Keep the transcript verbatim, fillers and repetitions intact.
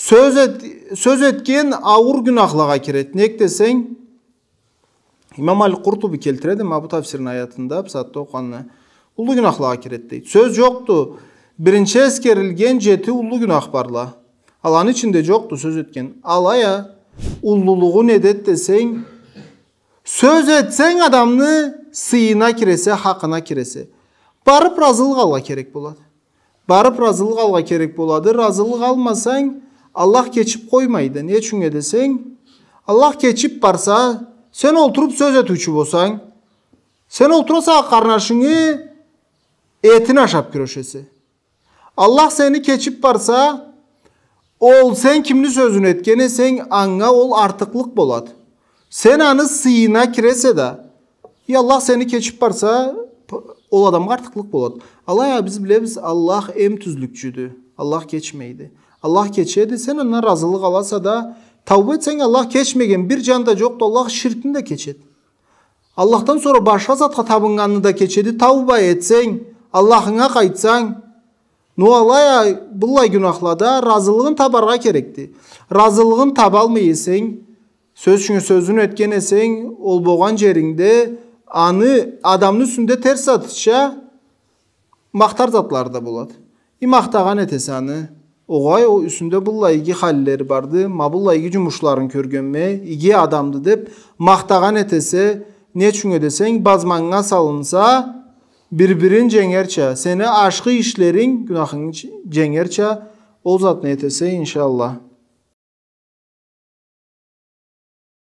Сёз эт-, сёз этген ауур гюнахлагъа кирет. Нек десенг, имам Аль-Къуртуби келтиреди, ма бу тафсирни аятында, бусагъатда окъугъанны, уллу гюнахлагъа кирет, дейди. Сёз жокъду. Биринчи эсгерилген жети уллу гюнах барла. Аланы ичинде жокъду сёз этген. Алай а, уллулугъу недеди десенг, сёз этсенг, адамны сыйына киресе, хакъына киресе. Барып разылыкъ алгъа керек болады. Барып разылыкъ алгъа керек болады. Разылыкъ алмасанг, Аллах кечип къоймайды. Не ючюн десенг, Аллах кечип барса, сен олтуруп сёз этиучю болсанг, сен олтураса къарнашынгы этин ашап кюрешесе. Аллах сени кечип барса, ол сен кимни сёзюн этген эсенг, анга ол артыкълыкъ болады. Сен аны сыйына киресе да, и Аллах сени кечип барса, п-, ол адамгъа артыкълыкъ болады. Алай а биз билебиз, Аллах эм тюзлюкчюдю. Аллах кечмейди. Аллах кечеди, сен андан разылыкъ аласа да, тауба этсенг, Аллах кечмеген бир жан да жокъду, Аллах ширкни да кечеди. Аллахдан сора башха затха табыннганны да кечеди, тауба этсенг, Аллахынга къайтсанг. Но алай а быллай гюнахлада разылыгъын табаргъа керекди. Разылыгъын табалмай эсенг, сёз ючюн сёзюн этген эсенг, ол болгъан жерингде аны адамны юсюнде терс затча махтар затлары да болады. И махтагъан этесе аны, огъай, ол юсюнде быллай иги халлери барды, ма быллай иги жумушларын кёргенме, иги адамды деп махтагъан этесе, не ючюн десенг, базманнга салынса, бир-бирин женгерча, сени ашхы ишлеринг гюнахынгы ж-, женгерча, ол затны этесе, иншаллах.